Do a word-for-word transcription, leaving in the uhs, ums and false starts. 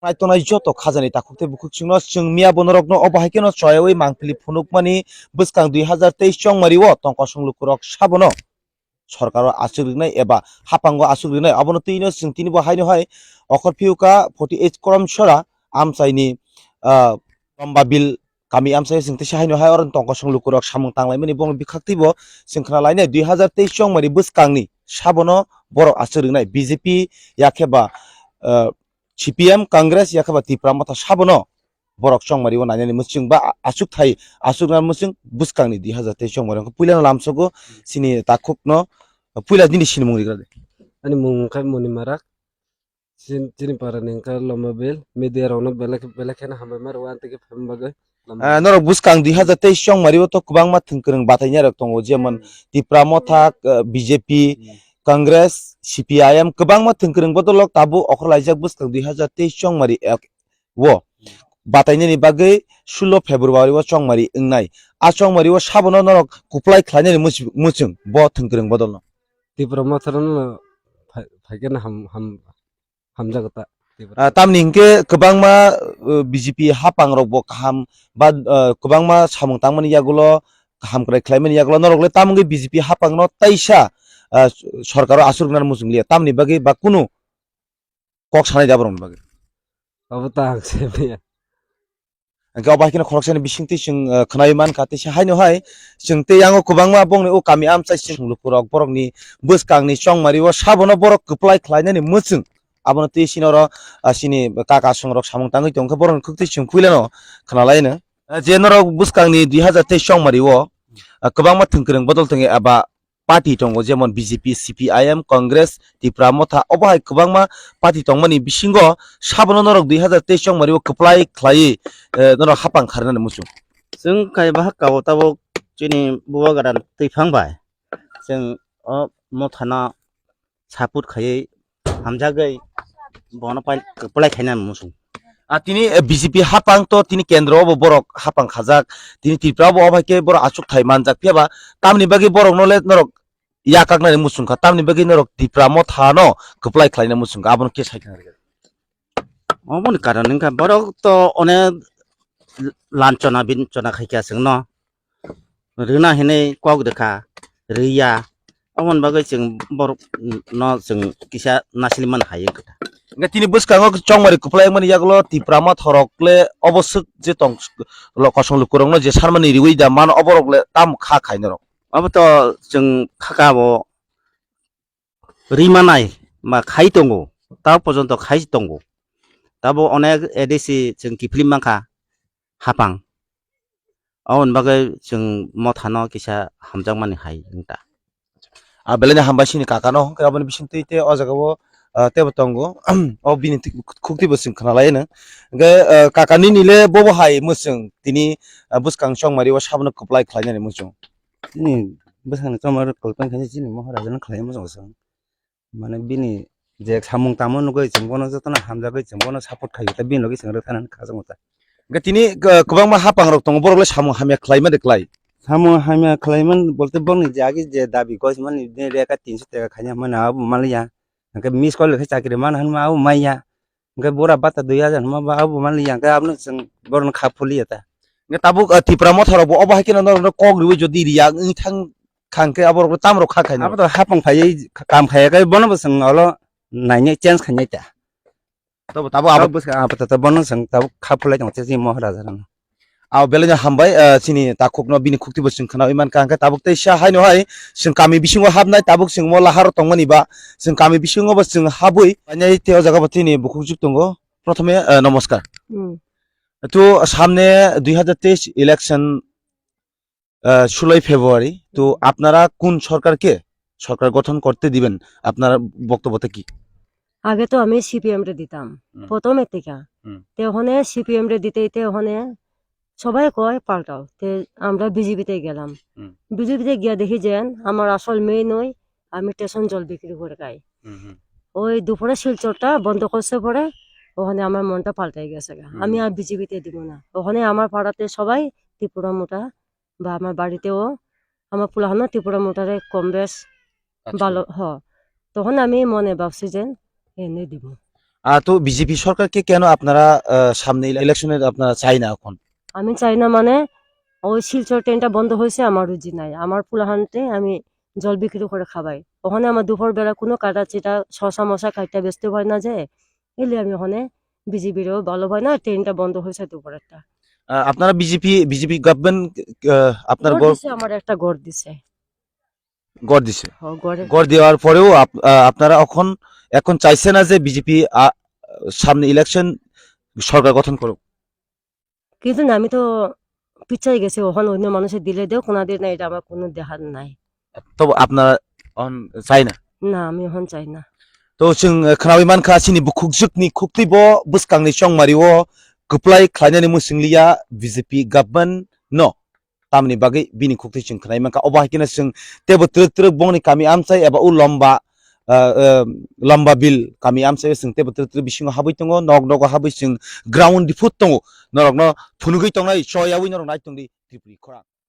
Nai tongnai joto khajani takhuk tei bukhuk chwngno chwng miya bonorokno obo hai kheno choyawi mangpili phunukmani bwskang dui hazar teis chongmari o tongkosong lukurok sabono sorkaro aswk rwnai eba haphango aswk rwnai, abono twino chwng tinibo haino hai okhor phiuka forty eight Korom Sora amchaini, ah, Lomba Bill kami amchai chwng teisa haino hai oro tongkosong lukurok samung tanglaimani bongni bwkhak twibo chwng khna lainai dui hazar teis chongmari bwskangni sabono borok aswk rwnai B J P yakhe ba, ah, C P M, Congress yakhe ba Tipra Motha sabono borok chongmari o nainani mwchwng ba a-, achuk thai, achukna mwchwng bwskangni dui hazar teis chongmari o puilano lamsogo chini takhukno puila nini sinimung rigra de. Ani mung khe Moni Marak, chin-, chini para ni wngkha Lomba Bill, media rokno belai khe, belai kheno hambai ma rwo, ani tei khe phaima bagwi. Ah, norok bwskang dui hazar teis chongmari o to kwbangma thwngkwrwng batainai rok tongo, jemon Hmm. Tipra Motha, ah, B J P, Hmm. Congress, C P I M, kwbangma thwngkwrwng bodolok tabuk okhorlaijak bwskang dui hazar teis chongmari ek o batainani bagwi sulo February o chongmari wngnai. A chongmari o sabono norok kuplai khlainani much-, muchung bo thwngkwrwng bodolno. Tipra Motha no phai-, phaikhe no ham-, ham-, hamjago ta. Ah, tamni hinkhe kwbangma, uh, B J P haphang rok bo kaham ba, uh, kwbangma samung tangmani yagulo, kaham kwrai khlaimani yagulo, norok le tamungwi B J P haphang no taisa, uh, sorkaro aswk rwna muchung liya. Tamni bagwi ba kunu kok sanai da borokni bagwi. Abo ta ang se maya. Hingke obo hai kheno khoroksani bisingtwi chwng, eh, khwnai mankha, teisa haino hai chwng tei yango kwbangma bongni o kami amchai chwng lukurok borokni bwskangni chongmari o sabono borok kwplai khlainani mwchwng. Abono twi chini oro, ah, chini kaka songrok samung tangwi tongkha, borokni khuktwi chwng puilano khwnalaino. Ah, je norok bwskangni dui hazar teis chongmari o, ah, kwbangma thwngkwrwng bodol tongwi aba party tongo, jemon B J P, C P I M, Congress, Tipra Motha, obo hai kwbangma party tongmani bisingo sabono norok dui hazar teis chongmari o kwplai khlaiwi, eh, norok hapang kharnani muchung. Chwng kai bahak kao tabuk chini bubagra twiphang bai chwng o Mothano support khaiwi hamjagwi bono pai-, kwplai khaina muchung. A tini, eh, B J P hapang to tini kendro bo borok hapang khajak, tini Tripura bo obo hai khe borok achuk thai manjak, phiya ba tamni bagwi borok no le norok yakak nani muchung kha, tamni bagwi norok Tipra Motha no kwplai khlaina muchung kha, abono khe sai khna rwgwi. Oboni karon wngkha borok to onek lanchona binchona khai kha chwng no. Rwna hinwi kok rwkha, rwya. Aboni bagwi chwng borok no chwng kisa nasili man hai wngkha. Hingke tini bwskango chongmari kwplai wngmani yagulo Tipra Motha rok le obo swk je tong lo kosong lukurokno je sarmani riwi da mano oborok le tamo kha khai norok? Abo to chwng kha kha bo rimanai ma khai tongo, ta porjonto khai tongo. Tabo onek A D C chwng kiphilwi mankha hapang. Aboni bagwi chwng Mothano kisa hamjakmani hai wngkha. A belai no hambai chini kaka no, hwnkhe aboni bisingtwi tei o jaga o, ah, teibo tongo. O bini khuk twibo chwng khna lai no. Hwnkhe, ah, kaka nini le bobo hai mwchwng tini, ah, bwskang chongmari o sabono kwplai khlai nani mwchwng. Chini bwskang ni chongmari kwplai khainai chini Moharaja no khlai mwchwng. Mane bini je samung tangmo nugwi chwng bono jotono hamjagwi chwng bono support khaio, tei bini logi chwng rwkha nani khajagwi ta. Hwnkhe tini, uh, kwbangma hapang rok tongo, borok le samung hamya khlai mani klai. Samung hamya khlai man bolte bongni je agi je dabi gosimani bini reka tinso taka khaina mane abo maliya. Hwnkhe miss call khe chakri man hanma abo maiya. Hwnkhe bora bata dui hajar hwnma ba abo manliya, hwnkhe abono chwng borokno kha phuliya ta. Hwnkhe tabuk, ah, Tipra Motha rok bo obo hai kheno norokno kok riwi jodi riya wng thang kha hwnkhe abo rok tamo rok kha khaino? Abo to hapang phaiwi kam khaiya khe bono bo chwng olo nainai change khainai ta. Tabuk, tabuk abo bwskango abo to bono chwng tabuk kha phulai tongo chini Moharaja rokno. Abo belai no hambai, ah, chini takhukno bini khukti bo chwng khnawi mankha, hwnkhe tabuk teisa haino hai chwng kami bisingo habnai, tabuk chwng mo laharo tongmani ba chwng kami bisingo bo chwng habwi painai tei o jaga bo chini bukhuk juk tongo. Prothome, ah, namaskar. Hmm. To samne dui hazar teis election, ah, ষোলোই ফেব্রুয়ারি, তো হুম। আপনারা কোন সরকারকে সরকার গঠন করতে দিবেন? আপনার বক্তব্যটা কি? আগে তো আমি সিপিএম রে দিতাম, হুম। প্রথমে থেকে। হুম। তে ওখানে সিপিএম রে দিতে দিতে ওখানে সবাই কয় পাল্টাও। তে আমরা বিজেপিতে গেলাম। হুম। বিজেপিতে গিয়া দেখি যে আমার আসল মেয়ে নই, আমি স্টেশন জল বিক্রি করে খাই। হুম, হুম। ওই দুপুরে শিলচরটা বন্ধ করছে পরে ওখানে আমার মনটা পাল্টে গেছে গা। হুম। আমি আর বিজেপিতে দিব না। ওখানে আমার পাড়াতে সবাই ত্রিপুরা মোটা বা আমার বাড়িতেও আমার পোলাহানও ত্রিপুরা মোটারে কম বেশ আচ্ছা। ভালো, হ। তখন আমি মনে ভাবছি যে এনে দিব। আহ, তো বিজেপি সরকারকে কেন আপনারা, আহ, সামনে ইলে-, ইলেকশনে আপনারা চাই না এখন? আমি চাই না মানে, ওই শিলচর ট্রেনটা বন্ধ হয়েছে, আমার রুজি নাই, আমার পোলাহানতে আমি জল বিক্রি করে খাবাই। ওখানে আমার দুপুর বেলা কোনো কাটা চিটা শশা মশা কাটতে বেচতে হয় না যে, এলে আমি ওখানে বিজেপিরও ভালো হয় না, ট্রেনটা বন্ধ হয়েছে দুপুর একটা। আহ, আপনারা বিজেপি, বিজেপি গভর্নমেন্ট, আহ, আপনার ঘর গর-, দিছে, আমার একটা ঘর দিছে। ঘর দিছে। হ, ঘরে। ঘর দেওয়ার পরেও আপ-, আহ, আপনারা এখন, এখন চাইছে না যে বিজেপি, আহ, সামনে ইলেকশন সরকার গঠন করুক? কিন্তু না, আমি তো পিছাই গেছি, ওখানে অন্য মানুষের দিলে দেও, কোনাদের না, এটা আমার কোনো দেখার নাই। তবে আপনারা অন চাই না? না, আমি এখন চাই না। To chwng, eh, khnawi mankha, chini bukhukjwkni khuktwibo bwskangni chongmario kwplai khlainani mwswng liya B J P government no. Tamni bagwi bini khuktwi chwng khwnai mankha. Obo hai kheno chwng teibo twrwk twrwk bongni kami amchai eba o lomba, ah, ah, lomba bill kami amchai chwng teibo twrwk twrwk bisingo habwi tongo, nok nogo habwi chwng ground phut tongo. Norokno phunugwi tongnai, choyawi norok nai tongdi Tripuri khorang.